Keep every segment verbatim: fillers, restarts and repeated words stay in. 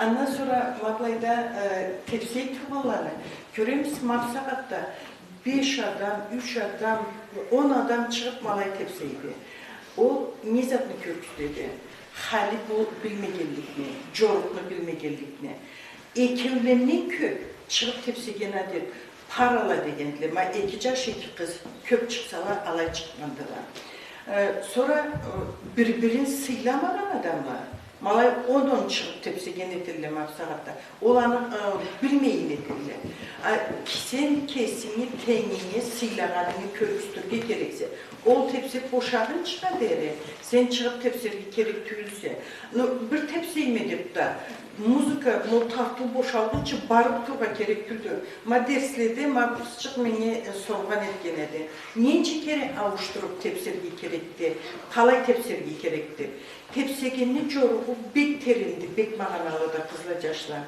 Андан сора ма былайда, э, тепсей тургъанланы кёремиз, ма бусагъатда беш адам, юч адам, он адам чыгъыб ма алай тепсейди. Ол не затны кёргюзтеди? Хали бу билмегенликни, джорукъну билмегенликни. Экеуленден кёб чыгъыб тепсеген адет парала дегендиле. Ма эки джаш, эки къыз кёб чыкъсала, алай чыкъгъандыла. Э, сора, э, бир-бирин сыйламагъан адамла ма алай он-он чыгъыб тепсеген этелле ма бусагъатда. Ол аны, э, билмейин этелле. А, сен кесинги тенгинге сыйлагъанынгы кёргюзтюрге керексе. Ол тепсеб бошагъынчыгъа дери сен чыгъыб тепсерге керек тюйюлсе. Ну, бир тепсейме деб да, музыка, ну, тартыу бошалгъынчы барыб турургъа керек тюйюлдю. Ма дерследе, ма бир къызчыкъ меннге, э, соргъан этген эди. Ненча кере ауушдуруб тепсерге керекди, къалай тепсерге керекди? Тепсегенни джоругъу бек теренди, бек магъаналыды, къызла, джашла.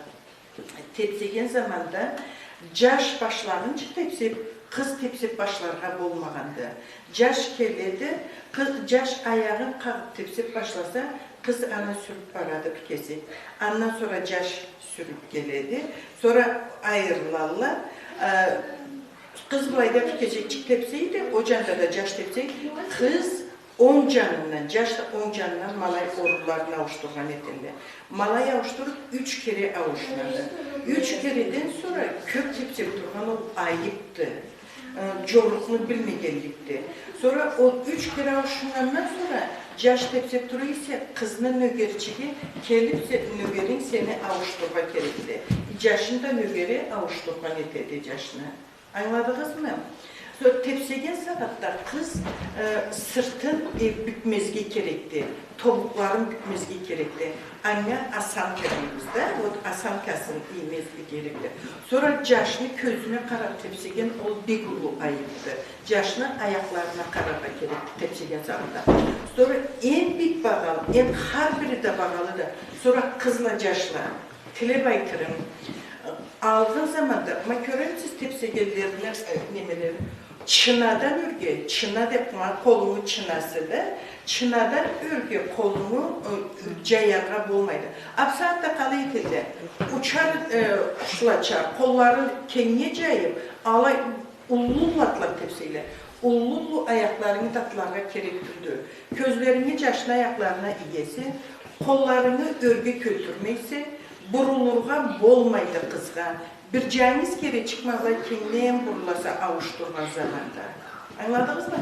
Тепсеген заманда джаш башлагъынчы тепсеб, къыз тепсеб башларгъа болмагъанды. Джаш келеди, къы-, джаш аягъын къагъыб тепсеб башласа, къыз аны сюрюб барады бир кесек. Андан сора джаш сюрюб келеди. Сора айырылалла. А, къыз былайда бир кесекчик тепсейди, ол джанда да джаш тепсейди. Къыз онг джанындан, джаш да онг джанындан ма алай орунларын ауушдургъан этелле. Ма алай ауушдуруб, юч кере ауушдурады. Юч кереден сора кёб тепсеб тургъан ол айыбды. Э, джорукъну билмегенликди. Сора ол юч кере ауушдургъандан сора джаш тепсеб тура эсе, къызны нёгерчиги келиб, се-, нёгеринг сени ауушдурургъа керекди. Джашны да нёгери ауушдургъан этеди джашны. Ангыладыгъызмы? Сора тепсеген сагъатда къыз, э, сыртын, э, бюкмезге керекди, тобукъларын бюкмезге керекди. Анга осанка дейбиз да, вот, осанкасын иймезге керекди. Сора джашны кёзюне къараб тепсеген, ол бек уллу айыбды. Джашны аякъларына къараргъа керекди тепсеген сагъатда. Сора эм бек багъалы, эм хар бири да багъалыды. Сора, къызла, джашла, тилеб айтырым. Алгъын заманда, ма кёремисиз тепсегенлерини, э, немелерин? Чынадан ёрге, чына деб, ма къолунгу чынасы да, чынадан ёрге къолунгу, э, джаяргъа болмайды. А бусагъатда къалай этелле? Учар, э, къушлача, къолларын кенгнге джайыб, алай уллу-уллу атлаб тепсейле. Уллу-уллу аякъларынгы да атларгъа керек тюлдю. Кёзлеринги джашны аякъларына иесе, къолларынгы ёрге кёлтюрмейсе, бурулургъа болмайды къызгъа. Бир джангыз керечик ма былай кенгден буруласа ауушдургъан заманда. Ангыладыгъызмы?